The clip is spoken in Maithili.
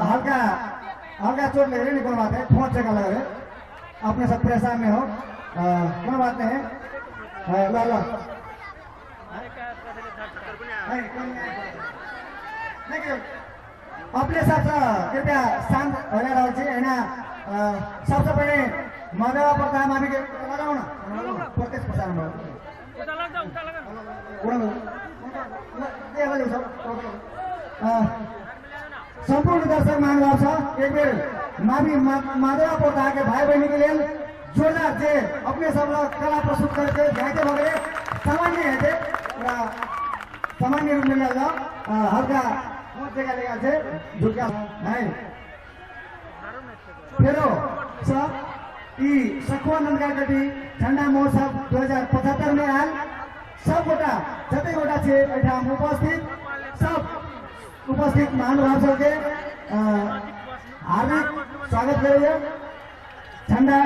हल्का हल्का चोट लग रही नहीं, कोनो बात है, ठोंच जगह लग रहे, अपने सब परेशान नहीं हो, कोनो बात नहीं है। ला ला नहीं, अपने सब कृपया शांत हो रहल छी होइन। सबसे पहिले मदेवा प्रथा माफी लगाउ न, प्रत्यक्ष प्रसारण भयो। सम्पूर्ण दर्शक महानुभाव छ, एक बेर माफी माधवा पोता के भाई बहनी के लेल जोरदार जे अपने सब कला प्रस्तुत करके जाते भगले सामान्य हेतै सामान्य रूप में जाओ, हल्का जगह लेगा छे झुका है। फेरो सब ई सखुआ नंदगाकटी ठंडा महोत्सव 2075 में आयल सब गोटा जते गोटा छे एठाम उपस्थित सब उपस्थित महानुभाव सबके हार्दिक स्वागत करिए। ठंडा